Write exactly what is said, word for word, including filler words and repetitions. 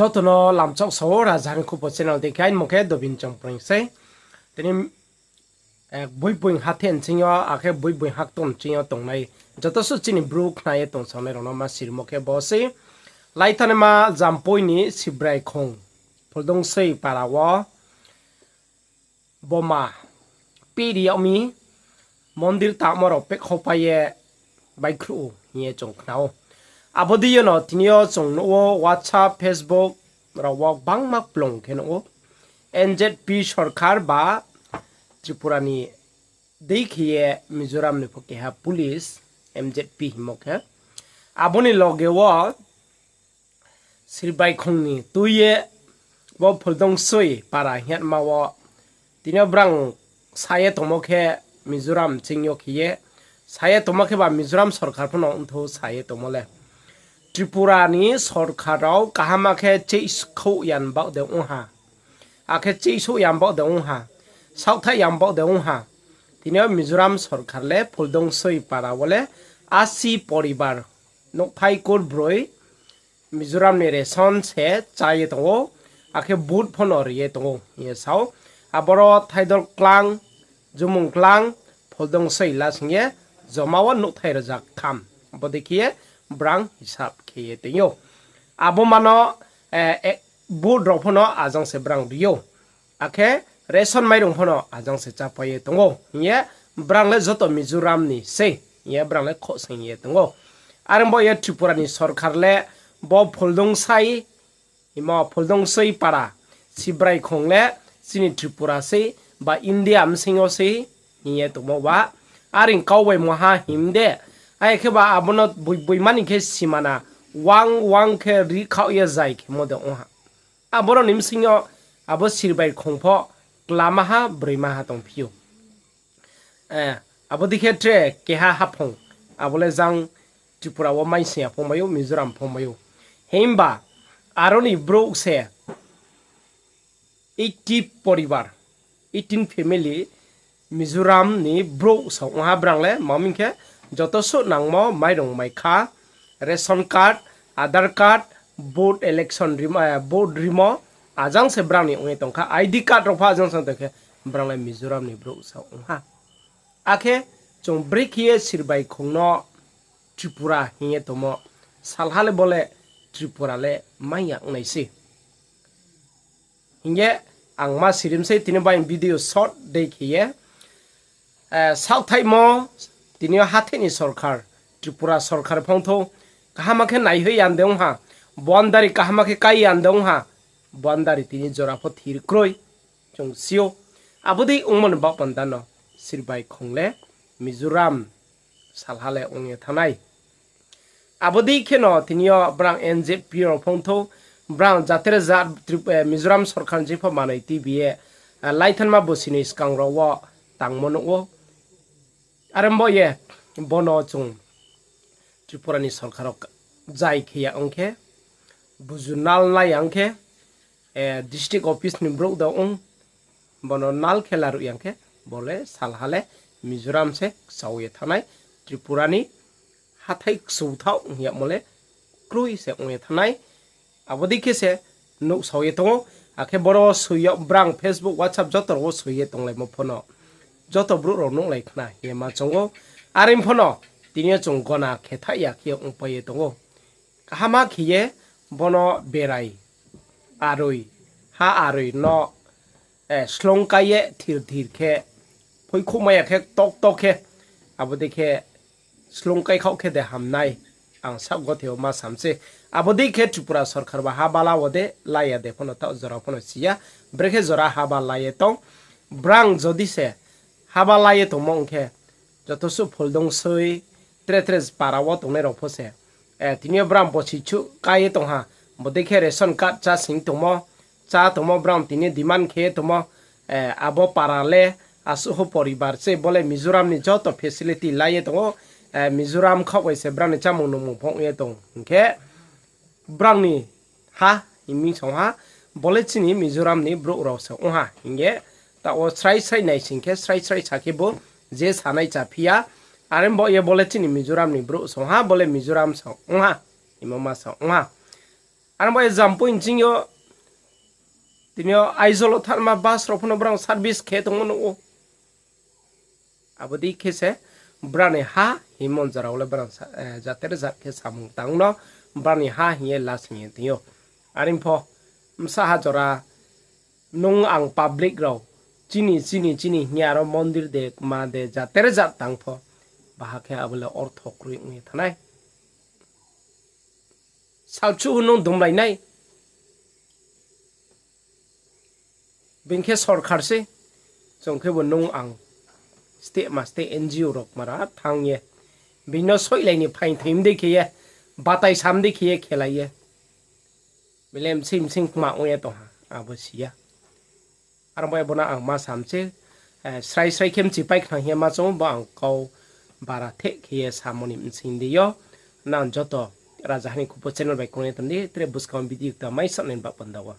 Joto no lamchak sao, Raja ni Khupo channel dei khe aini mung khe Dobin Chongpreng sei. Tini, eh, Boiboing hathe nching yo, akhe Boiboing haktor nching yo tongnai joto suh chini Bru khna ye tongsaonai rao no ma sirimo khe bo sei. Laithanaima Jampui ni Sibraikhong, Phuldungsoi para wo boma piri yag mi, mondir tangmo rao pekhopai ye baihkhruh ou hing ye chung khna ou. Abo dei yo no tini yo chung nuh ou WhatsApp, Facebook rao wo gbangma kplung khe nuh ou. N Z P sorkar ba Tripura ni dei khe ye Mizoram ni pho keha police, M Z P hingmo khe, abo ni loge wo Sirbaikhong ni tui ye bo Phuldungsoi para hingma wo tini yo brang sa ye tongmo khe Mizoram ching yo khe ye sa ye tongmo khe ba Mizoram sorkar pho no ongthou sa ye tongmo le. Tripura ni sorkar rao kaham khe cheihkhouh ya ni baoh de ong ha. Akhe cheihsouh ya ni baoh de ong ha. Saohthaih ya ni baoh de ong ha. Tini yo Mizoram sorkar le Phuldungsoi para wo le asi poribar, nouhthai kurbroi, Mizoram ni ration se chá ye tong ou, akhe vote pho no ri ye tong ou hing ye sa ou. Aboro Thaidol klang, Jumung klang, Phuldungsoi lasing ye joma wo nouhthai rza ktham. Abo dei khe ye brang hisab khe ye tong ou. Abo ma no, eh, eh, vote rao pho no ajang se brang ri ou. Akhe ration mairung pho no ajang se chápai ye tong ou hing ye brang le joto Mizoram ni sei hing ye brang le khosing ye tong ou. Are ong baoh ye Tripura ni sorkar le bo Phuldungsoi, imo Phuldungsoi para, Sibraikhong le chini Tripura sei ba India bsing yo sei hing ye tongmo ba. Are ong kau bai maha him de. Ai khe ba abo no boi, boima ni khe simana wang wang khe rikhaoh ye zai khemo de ong ha. Aboro ni bsing yo abo Sirbaikhong pho klamaha, broimaha tongphi ou. Eh, abo dei khe tre keha haphung, abo le jang Tripura wo maising ya pho mai ou, Mizoram pho mai ou. Himba aro ni brouh se eighty poribar, eighteen family, Mizoram ni brouh sa ong ha brang le, ma hing khe joto suh nangmo mairung maikha, ration card, Aadhaar card, vote election rimo, eh, vote rimo, ajang se brang ni ong ye tong kha, I D card rao pho ajang se tong khe, brang le Mizoram ni brouh sa ong ha. Akhe chung brekhe ye Sirbaikhong no Tripura hing ye tongmo, salha le bo le Tripura le mai ya ong nai se. Hing ye ang ma sirim sei tini bai video short dei khe ye, eh, saohthaihmo tini yo hathái ni sorkar, Tripura sorkar phongthou, kaham khe naihoih ya de ong ha, boundary kaham khe kai ya de ong ha, boundary tini jora pho thir kroi, chung si ou. Abo dei ongmo ni baoh panda no Sirbaikhong le Mizoram salha le ong ye thanng nai. Abo dei khe no tini yo brang N Z P rao phongthou, brang jatere jat Trip-, eh, Mizoram sorkar ni pho manoi T V ye, eh, laithanma bosi ni skang rao wo tangmo nuh ou. Are ong baoh ye bono chung Tripura ni sorkar rao zai khe ya ong khe, buzu nal nai ya ong khe, eh, district office ni brouh da ong, bono nal khe laruh ya ong khe, bo le salha le Mizoram se kchao ye thanng nai, Tripura ni hathái kchu thaoh hing yagmo le kroi se ong ye thanng nai. Abo dei khe se nuhsao ye tong ou, akhe boro soi yo brang Facebook, WhatsApp joto rao wo soi ye tonglaimo pho no joto brouh rao nuhlai khna hing ye ma choung ou. Are pho no tini yo chung gona khe thaih ya khe ongpai ye tong ou. Kaham khe ye bono berai aroi, ha aroi no, eh, slung kai ye thir thir khe, phoikhouhmai ya khe tok tok khe, abo dei khe slung kai khaoh khe de ham nai, ang saohgothe wo ma sam se. Abo dei khe Tripura sorkar ba haba la wo de, la ya de pho no taoh jora pho no si ya, brekhe jora haba la ye tong. Brang jodi se haba la ye tongmo ong khe, joto suh Phuldungsoi, tre tre para wo tongnai rao pho se, eh, tini yo brang bosi chuh kai ye tong ha, bo dei khe ration card chá sing tongmo, chá tongmo brang tini demand khe ye tongmo, eh, abo para le asuh ho poribar se, bo le Mizoram ni joto facility la ye tong ou, eh, Mizoram khaoh bai se brang ni chámung nungmung pho ong ye tong hing khe, brang ni ha hing mi song ha, bo le chini Mizoram ni brouh rao se ong ha hing ye, taoh wo srai srai naising khe, srai srai sa khe bo je sanai chaphi ya, are ong baoh ye bo le chini Mizoram ni brouh song ha, bo le Mizoram se ong ha, hingmo ma se ong ha. Aro bai Jampui nching yo, tini yo Aizawl wo thanngma bus rao pho no brang service khe tongmo nuh ou. Abo dei khe se brang ni ha hingmo jora wo le brang sa-, eh, jater jat khe samung tang no, brang ni ha hing ye lasing ye tong ou. Are pho, bsa ha jora nung ang public rao, chini, chini, chini hing ye aro mondir de, kma de, jater jat tang pho, baha khe abo le ortho kroi ong ye thanng nai. Salchu nung dumlai nai. Being khe sorkar se, chung khebu nung ang state ma state N G O rao kmara thanng ye, being no soihlai ni phaing thoim dei khe ye, batai sam dei khe ye khelai ye. Bele bsing bsing kma ong ye tong ha, abo si ya. Aro bai bo no ang ma sam se, eh, srai srai khe mchipai khnang hing ye ma choung ou, bo ang kau bara theh khe ye samo ni bsing dei yo. Nang joto Rajaha ni Khupo channel bai krung ye tong di, tre buskang video kta mai sam nai ba panda wo.